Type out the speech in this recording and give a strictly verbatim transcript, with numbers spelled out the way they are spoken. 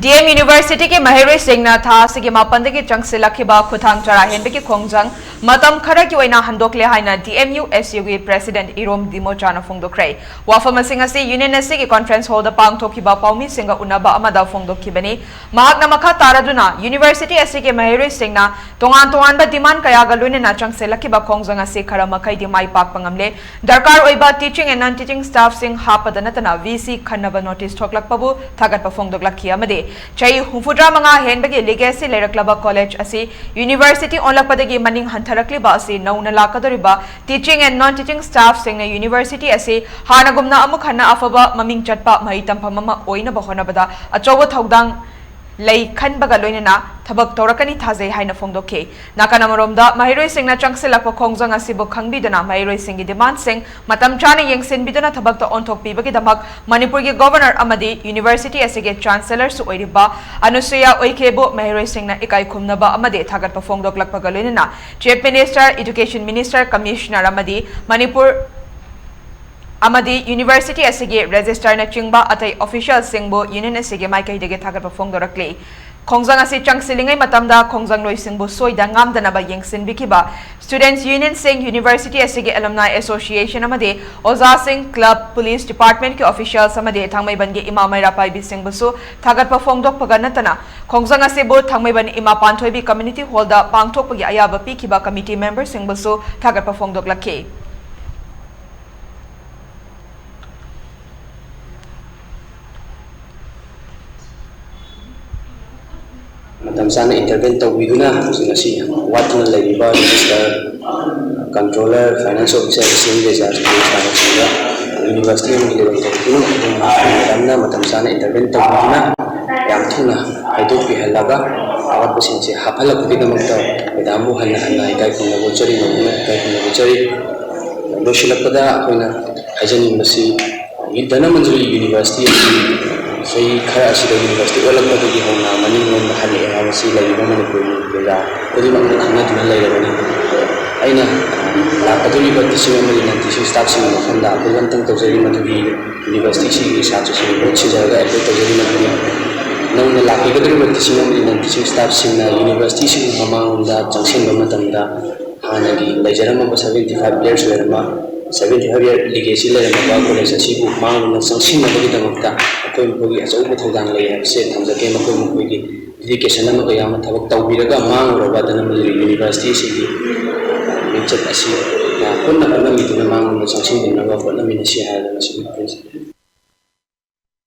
D M ꯌꯨꯅꯤꯚꯔꯁꯤꯇꯤꯒꯤ ꯃꯍꯩꯔꯣꯏꯁꯤꯡꯅ ꯊꯥ ꯑꯁꯤꯒꯤ ꯃꯥꯄꯟꯗꯒꯤ ꯆꯪꯁꯤꯜꯂꯛꯈꯤꯕ ꯈꯨꯊꯥꯡ ꯆꯔꯥ ꯍꯦꯟꯕꯒꯤ ꯈꯣꯡꯖꯪ ꯃꯇꯝ ꯈꯔꯒꯤ ꯑꯣꯏꯅ ꯍꯟꯗꯣꯛꯂꯦ ꯍꯥꯏꯅ ꯗꯤ ꯑꯦꯝ ꯌꯨ ꯑꯦꯁ ꯌꯨꯒꯤ ꯄ꯭ꯔꯦꯁꯤꯗꯦꯟꯠ ꯏꯔꯣꯝ ꯗꯤꯃꯣꯆꯥꯅ ꯐꯣꯡꯗꯣꯛꯈ꯭ꯔꯦ꯫ ꯋꯥꯐꯝꯁꯤꯡ ꯑꯁꯤ ꯌꯨꯅꯤꯌꯟ ꯑꯁꯤꯒꯤ ꯀꯣꯟꯐ꯭ꯔꯦꯟꯁ ꯍꯣꯜꯗ ꯄꯥꯡꯊꯣꯛꯈꯤꯕ ꯄꯥꯎꯃꯤꯁꯤꯡꯒ ꯎꯅꯕ ꯑꯃꯗ ꯐꯣꯡꯗꯣꯛꯈꯤꯕꯅꯤ꯫ ꯃꯍꯥꯛꯅ ꯃꯈꯥ ꯇꯥꯔꯗꯨꯅ ꯌꯨꯅꯤꯚꯔꯁꯤꯇꯤ ꯑꯁꯤꯒꯤ ꯃꯍꯩꯔꯣꯏꯁꯤꯡꯅ ꯇꯣꯉꯥꯟ ꯇꯣꯉꯥꯟꯕ ꯗꯤꯃꯥꯟ ꯀꯌꯥꯒ ꯂꯣꯏꯅꯅ ꯆꯪꯁꯤꯜꯂꯛꯈꯤꯕ ꯈꯣꯡꯖꯪ ꯑꯁꯤ ꯈꯔ ꯃꯈꯩꯗꯤ ꯃꯥꯏ ꯄꯥꯛꯄ ꯉꯝꯂꯦ꯫ ꯗꯔꯀꯥꯔ ꯑꯣꯏꯕ ꯇꯤꯆꯤꯡ ꯑꯦꯟ ꯅꯟ ꯇꯤꯆꯤꯡ ꯁ꯭ꯇꯥꯐꯁꯤꯡ ꯍꯥꯞꯄꯗ ꯅꯠꯇꯅ ꯚꯤ ꯁꯤ ꯈꯟꯅꯕ ꯅꯣꯇꯤꯁ ꯊꯣꯛꯂꯛꯄꯕꯨ ꯊꯥꯒꯠꯄ ꯐꯣꯡꯗꯣꯛꯂꯛꯈꯤ ꯑꯃꯗꯤ ꯆꯍꯤ ꯍꯨꯝꯐꯨꯇꯔꯥ ꯃꯉꯥ ꯍꯦꯟꯕꯒꯤ ꯂꯤꯒꯦꯁꯤ ꯂꯩꯔꯛꯂꯕ ꯀꯣꯂꯦꯖ ꯑꯁꯤ ꯌꯨꯅꯤꯚꯔꯁꯤꯇꯤ ꯑꯣꯜꯂꯛꯄꯗꯒꯤ ꯃꯅꯤꯡ ꯍꯟꯊꯔꯛꯂꯤꯕ ꯑꯁꯤ ꯅꯧꯅ ꯂꯥꯛꯀꯗꯧꯔꯤꯕ ꯇꯤꯆꯤꯡ ꯑꯦꯟ ꯅꯟ ꯇꯤꯆꯤꯡ ꯁ꯭ꯇꯥꯐꯁꯤꯡꯅ ꯌꯨꯅꯤꯚꯔꯁꯤꯇꯤ ꯑꯁꯤ ꯍꯥꯟꯅꯒꯨꯝꯅ ꯑꯃꯨꯛ ꯍꯟꯅ ꯑꯐꯕ ꯃꯃꯤꯡ ꯆꯠꯄ ꯃꯍꯩ ꯇꯝꯐꯝ ꯑꯃ ꯑꯣꯏꯅꯕ ꯍꯣꯠꯅꯕꯗ ꯑꯆꯧꯕ ꯊꯧꯗꯥꯡ ꯂꯩ ꯈꯟꯕꯒ ꯂꯣꯏꯅꯅ ꯊꯕꯛ ꯇꯧꯔꯛꯀꯅꯤ ꯊꯥꯖꯩ ꯍꯥꯏꯅ ꯐꯣꯡꯗꯣꯛꯈꯤ꯫ ꯅꯥꯀꯟ ꯑꯃꯔꯣꯝꯗ, ꯃꯍꯩꯔꯣꯏꯁꯤꯡꯅ ꯆꯪꯁꯤꯜꯂꯛꯄ ꯈꯣꯡꯖꯪ ꯑꯁꯤꯕꯨ ꯈꯪꯕꯤꯗꯨꯅ ꯃꯍꯩꯔꯣꯏꯁꯤꯡꯒꯤ ꯗꯤꯃꯥꯟꯁꯤꯡ ꯃꯇꯝ ꯆꯥꯅ ꯌꯦꯡꯁꯤꯟꯕꯤꯗꯨꯅ ꯊꯕꯛꯇ ꯑꯣꯟꯊꯣꯛꯄꯤꯕꯒꯤꯗꯃꯛ ꯃꯅꯤꯄꯨꯔꯒꯤ ꯒꯣꯚꯔꯅꯔ ꯑꯃꯗꯤ ꯌꯨꯅꯤꯚꯔꯁꯤꯇꯤ ꯑꯁꯤꯒꯤ ꯆꯥꯟꯁꯦꯂꯔꯁꯨ ꯑꯣꯏꯔꯤꯕ ꯑꯅꯨꯁꯨꯌꯥ ꯎꯏꯀꯦꯕꯨ ꯃꯍꯩꯔꯣꯏꯁꯤꯡꯅ ꯏꯀꯥꯏ ꯈꯨꯝꯅꯕ ꯑꯃꯗꯤ ꯊꯥꯒꯠꯄ ꯐꯣꯡꯗꯣꯛꯂꯛꯄꯒ ꯂꯣꯏꯅꯅ chief minister, education minister, commissioner ꯑꯃꯗꯤ ꯃꯅꯤꯄꯨꯔ ꯑꯃꯗꯤ ꯌꯨꯅꯤꯚꯔꯁꯤꯇꯤ ꯑꯁꯤꯒꯤ ꯔꯦꯖꯤꯁꯇ꯭ꯔꯥꯔꯅꯆꯤꯡꯕ ꯑꯇꯩ ꯑꯣꯐꯤꯁꯤꯌꯦꯜꯁꯤꯡꯕꯨ ꯌꯨꯅꯤꯌꯟ ꯑꯁꯤꯒꯤ ꯃꯥꯏꯀꯩꯗꯒꯤ ꯊꯥꯒꯠꯄ ꯐꯣꯡꯗꯣꯔꯛꯂꯤ꯫ ꯈꯣꯡꯖꯪ ꯑꯁꯤ ꯆꯪꯁꯤꯜꯂꯤꯉꯩ ꯃꯇꯝꯗ ꯈꯣꯡꯖꯪꯂꯣꯏꯁꯤꯡꯕꯨ ꯁꯣꯏꯗ ꯉꯥꯝꯗꯅꯕ ꯌꯦꯡꯁꯤꯟꯕꯤꯈꯤꯕ ꯁ꯭ꯇꯨꯗꯦꯟꯠꯁ ꯌꯨꯅꯤꯌꯟꯁꯤꯡ, ꯌꯨꯅꯤꯚꯔꯁꯤꯇꯤ ꯑꯁꯤꯒꯤ ꯑꯦꯂꯨꯝꯅꯥꯏ ꯑꯦꯁꯣꯁꯤꯌꯦꯁꯟ ꯑꯃꯗꯤ ꯑꯣꯖꯥꯁꯤꯡ, ꯀ꯭ꯂꯕ, ꯄꯨꯂꯤꯁ ꯗꯤꯄꯥꯔꯠꯃꯦꯟꯠꯀꯤ ꯑꯣꯐꯤꯁꯤꯌꯦꯜꯁ ꯑꯃꯗꯤ ꯊꯥꯡꯃꯩꯕꯟꯒꯤ ꯏꯃꯥ ꯃꯩꯔꯥ ꯄꯥꯏꯕꯤꯁꯤꯡꯕꯨꯁꯨ ꯊꯥꯒꯠꯄ ꯐꯣꯡꯗꯣꯛꯄꯒ ꯅꯠꯇꯅ ꯈꯣꯡꯖꯪ ꯑꯁꯤꯕꯨ ꯊꯥꯡꯃꯩꯕꯟ ꯏꯃꯥ ꯄꯥꯟꯊꯣꯏꯕꯤ ꯀꯝꯃ꯭ꯌꯨꯅꯤꯇꯤ ꯍꯣꯜꯗ ꯄꯥꯡꯊꯣꯛꯄꯒꯤ ꯑꯌꯥꯕ ꯄꯤꯈꯤꯕ ꯀꯃꯤꯇꯤ ꯃꯦꯝꯕꯔꯁꯤꯡꯕꯨꯁꯨ ꯊꯥꯒꯠꯄ ꯐꯣꯡꯗꯣꯛꯂꯛꯈꯤ꯫ ꯃꯇꯝ ꯆꯥꯅ ꯏꯟꯇꯔꯚꯦꯟ ꯇꯧꯕꯤꯗꯨꯅ ꯍꯧꯖꯤꯛ ꯉꯁꯤ ꯋꯥꯠꯇꯨꯅ ꯂꯩꯔꯤꯕ ꯔꯦꯖꯤꯁꯇ꯭ꯔꯥꯔ, ꯀꯟꯇ꯭ꯔꯣꯂꯔ, ꯐꯥꯏꯅꯥꯟꯁ ꯑꯣꯐꯤꯁꯥꯔ, ꯑꯦꯁꯤꯁꯇꯦꯟꯠ ꯔꯦꯖꯤꯁꯇ꯭ꯔꯥꯔ ꯄꯨꯝꯅꯃꯛ ꯑꯗꯨꯝ ꯃꯇꯝ ꯆꯥꯅ ꯏꯟꯇꯔꯚꯦꯟ ꯇꯧꯕꯤꯗꯨꯅ ꯌꯥꯝ ꯊꯨꯅ ꯌꯥꯝ ꯊꯨꯅ ꯍꯥꯏꯗꯣꯛꯄꯤꯍꯜꯂꯒ ꯑꯋꯥꯠꯄꯁꯤꯡꯁꯦ ꯍꯥꯞꯍꯜꯂꯛꯄꯒꯤꯗꯃꯛꯇ ꯃꯦꯗꯥꯝꯕꯨ ꯍꯟꯅ ꯍꯟꯅ ꯏꯀꯥꯏ ꯈꯨꯝꯅꯕ ꯎꯠꯆꯔꯤ, ꯅꯧꯅ ꯏꯀꯥꯏ ꯈꯨꯝꯅꯕ ꯎꯠꯆꯔꯤ꯫ ꯂꯣꯏꯁꯤꯜꯂꯛꯄꯗ ꯑꯩꯈꯣꯏꯅ ꯍꯥꯏꯖꯅꯤꯡꯕꯁꯤ ꯙꯅꯃꯟꯖꯨꯔꯤ ꯌꯨꯅꯤꯚꯔꯁꯤꯇꯤ ꯑꯁꯤ ꯆꯍꯤ ꯈꯔ ꯑꯁꯤꯗ ꯌꯨꯅꯤꯚꯔꯁꯤꯇꯤ ꯑꯣꯜꯂꯛꯄꯗꯒꯤ ꯍꯧꯅ ꯃꯅꯤꯡꯂꯣꯝꯗ ꯍꯜꯂꯛꯑꯦ ꯍꯥꯏꯕꯁꯤ ꯂꯩꯔꯤꯕ ꯃꯅꯤꯄꯨꯔꯒꯤ ꯄ꯭ꯔꯖꯥ ꯈꯨꯗꯤꯡꯃꯛꯅ ꯈꯪꯅꯗꯨꯅ ꯂꯩꯔꯕꯅꯤ꯫ ꯑꯩꯅ ꯂꯥꯛꯀꯗꯧꯔꯤꯕ ꯇꯤꯆꯤꯡ ꯑꯃꯗꯤ ꯅꯟ ꯇꯤꯆꯤꯡ ꯁ꯭ꯇꯥꯐꯁꯤꯡꯒꯤ ꯃꯐꯝꯗ ꯑꯄꯤꯜ ꯑꯝꯇꯪ ꯇꯧꯖꯔꯤ, ꯃꯗꯨꯗꯤ ꯌꯨꯅꯤꯚꯔꯁꯤꯇꯤꯁꯤꯒꯤ ꯁꯥꯇ꯭ꯔꯁꯤꯡꯒꯤ ꯃꯍꯨꯠ ꯁꯤꯟꯖꯔꯒ ꯑꯦꯄꯤꯜ ꯇꯧꯖꯔꯤ, ꯃꯗꯨꯗꯤ ꯅꯧꯅ ꯂꯥꯛꯄꯤꯒꯗꯧꯔꯤꯕ teaching ꯑꯃꯗꯤ non teaching staffꯁꯤꯡꯅ universityꯁꯤꯒꯤ ꯃꯃꯥꯡꯂꯣꯝꯗ ꯆꯪꯁꯤꯟꯕ ꯃꯇꯝꯗ ꯍꯥꯟꯅꯒꯤ ꯂꯩꯖꯔꯝꯃꯕ seventy five years ꯂꯩꯔꯝꯕ, seventy five year legacy ꯂꯩꯔꯝꯃꯕ college ꯑꯁꯤꯕꯨ ꯃꯥꯡꯂꯣꯝꯗ ꯆꯪꯁꯤꯟꯅꯕꯒꯤꯗꯃꯛꯇ ꯃꯈꯣꯏ ꯃꯈꯣꯏꯒꯤ ꯑꯆꯧꯕ ꯊꯧꯗꯥꯡ ꯂꯩ ꯍꯥꯏꯕꯁꯦ ꯊꯝꯖꯒꯦ꯫ ꯃꯈꯣꯏ ꯃꯈꯣꯏꯒꯤ dedication ꯑꯃꯒ ꯌꯥꯝꯅ ꯊꯕꯛ ꯇꯧꯕꯤꯔꯒ ꯃꯥꯡꯂꯨꯔꯕ ꯙꯅꯃꯟꯖꯨꯔꯤ universityꯁꯤꯒꯤ ꯃꯤꯡꯆꯠ ꯑꯁꯤ ꯄꯨꯟꯅ ꯍꯣꯠꯅꯃꯤꯟꯅꯗꯨꯅ ꯃꯥꯡꯂꯣꯝꯗ ꯆꯪꯁꯤꯟꯃꯤꯟꯅꯅꯕ ꯍꯣꯠꯅꯃꯤꯟꯅꯁꯤ ꯍꯥꯏꯗꯅ ꯃꯁꯤꯒꯤ